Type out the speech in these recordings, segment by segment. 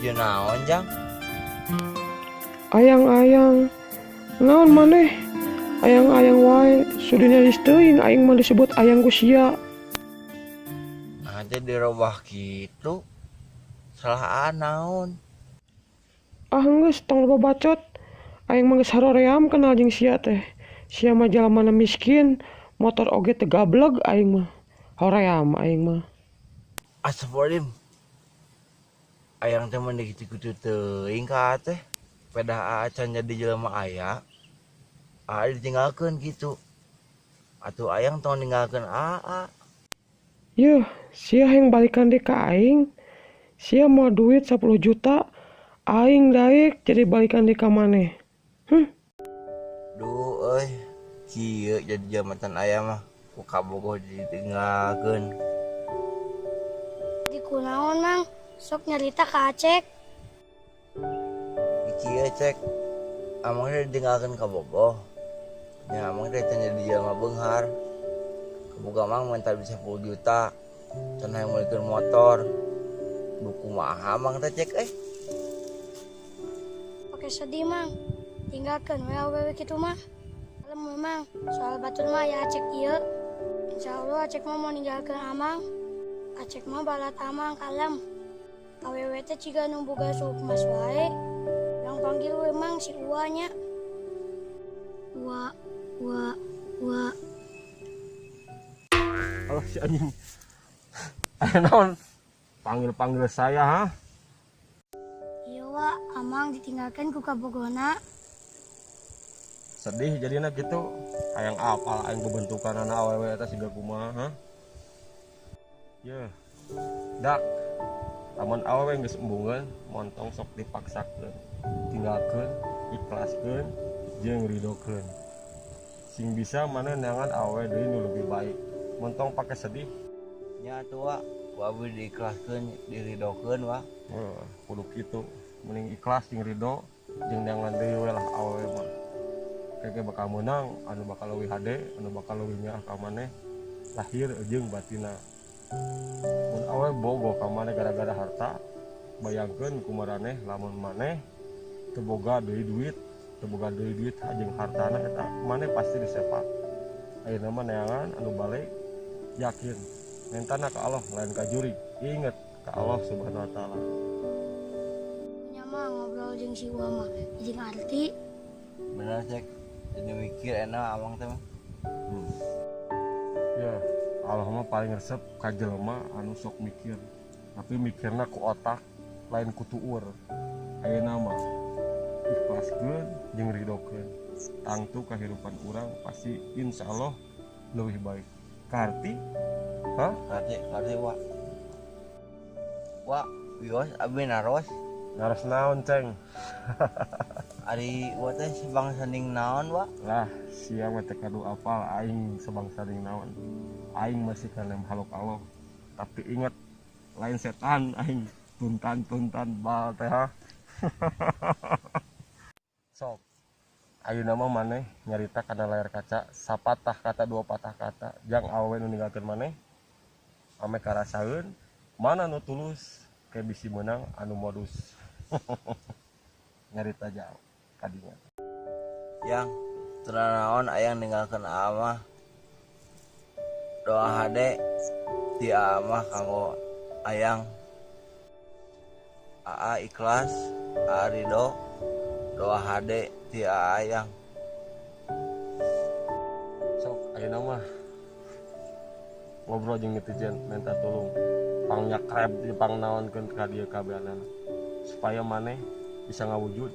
Nuju naon, Jang? Ayang-ayang naon maneh, ayang-ayang wae, sudi najis teuing aing mah disebut ayang ku sia. Nah, teh dirobah kitu. Salah naon? Ah, geus, tong loba bacot. Aing mah geus haroream kenal jeung sia teh. Sia mah jalamana miskin, motor oge teu gableg, aing mah hoream aing mah. Astagfirullahaladzim. Ayang teh mah kitu-kitu teuing ka teh. Pedah acan jadi jelema aya. Aa ditinggalkeun kitu. Atuh ayang tong ninggalkeun aa. Yeuh, sia hayang balikan deui ka aing? Sia moal duit 10 juta, aing daek jadi balikan deui ka maneh. Duh euy, kieu jadi jelema can aya mah ku kabogoh ditinggalkeun. Di kunaon, Mang? Sok nyarita ka Acek. Kieu, Cek. Amang teh ditinggalkeun kabogoh. Nya amang teh can jadi jelema beunghar. Kaboga amang minta duit 10 juta. Can hayang meulikeun motor. Duh, kumaha amang teh, Cek euy? Pake sedih, Mang. Tinggalkeun we awewe kitu mah. Kalem we, Mang. Soal batur mah ya Acek ieu. Insya Allah Acek mah moal ninggalkeun Amang. Acek mah balat Amang, kalem. Awewe teh ciga nu boga suuk emas wae. Yang panggil we, Mang, si Uwa nya. Uwa, Uwa, Uwa. Alah, si anjing. Ayo naon? Panggil-panggil saya, ha? Iya, Wa, Amang ditinggalkan ku kabogohna. Sedih jadinya gitu. Hayang apal aing pembentukan anak awewe eta siga kumaha, ha? Ye. Dak. Lamun awewe geus embungeun, montong sok dipaksakeun. Tinggalkeun, ikhlaskeun, jeung ridokeun. Sing bisa maneh neangan awewe deui nu lebih baik. Montong pake sedih. Nya atuh, Wa, ku abi diikhlaskeun, diridokeun, Wa. Heuh, kudu kitu. Mending ikhlas jeung ridho jeung neangan deui we lah awewe mah. Keke bakal meunang anu bakal leuwih hade, anu bakal leuwih nyaah ka maneh lahir jeung batinna. Mun awewe bogoh ka maneh gara-gara harta, bayangkeun ku maraneh lamun maneh teu boga deui duit, teu boga deui duit jeung hartana eta maneh pasti disepak. Ayeuna mah neangan anu balik, yakin mentana ka Allah lain ka jurig. Inget ka Allah Subhanahu wa taala. Nya mah ngobrol jeung si Uwa mah jeung arti. Bener, Cek. Jadi mikir enak amang teh mah. Ya, Allah mah paling resep ka jelema anu sok mikir. Tapi mikirna ku otak, lain ku tuur. Ayeuna mah ikhlaskeun jeung ridokeun. Tangtu kehidupan urang pasti insya Allah lebih baik. Karti? Hah? Karti, karti, Wa. Wa, wios abi naros. Naros naon, Ceng? Ari Wa teh sebangsa ning naon, Wa? Lah, sia mah teh kadu apal aing sebangsa ning naon. Aing masih kana makhluk Allah. Tapi ingat, lain setan aing, tuntan-tuntan bal teh ha. Sok. Ayeuna mah maneh nyarita kana layar kaca sapatah kata dua patah kata jang awewe nu ninggalkeun maneh ame karasaeun mana nu tulus ke bisi meunang anu modus. Nyarita jauh kadinya. Yang teu naon ayang ninggalkeun aa mah. Doa hade ti aa mah kanggo ayang. Aa ikhlas, aa ridho, doa hade ti aa ayang. Sok ayeuna mah ngobrol jeung netizen minta tolong pangnya krep di pangnaonkeun ka dieu kabehanana supaya maneh bisa ngawujud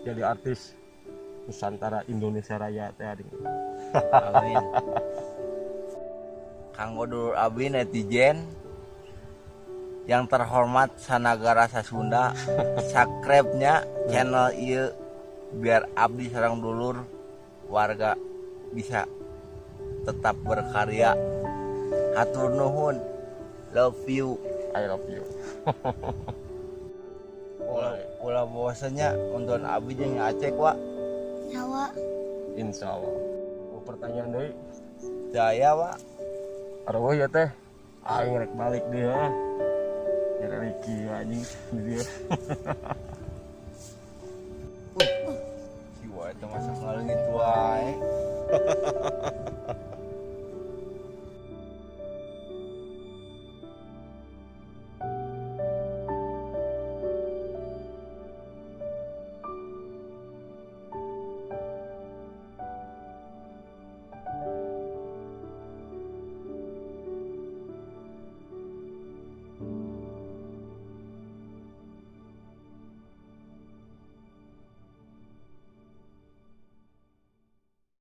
jadi artis Nusantara Indonesia Raya teh ading. Amin. Kanggo dulur abi netizen yang terhormat sanagara Sasunda, subscribe-nya channel ieu biar abdi sareng dulur warga bisa tetap berkarya. Hatur nuhun. Love you. I love you. Ulah, ulah bosannya nonton abi jeung Acek, Wa. Nyawa. Insya Allah. Oh, pertanyaan deui. Jaya, Wa. Aduh ya teh. Aing rek balik deui ha. Jadi Kieu anjing di dieu.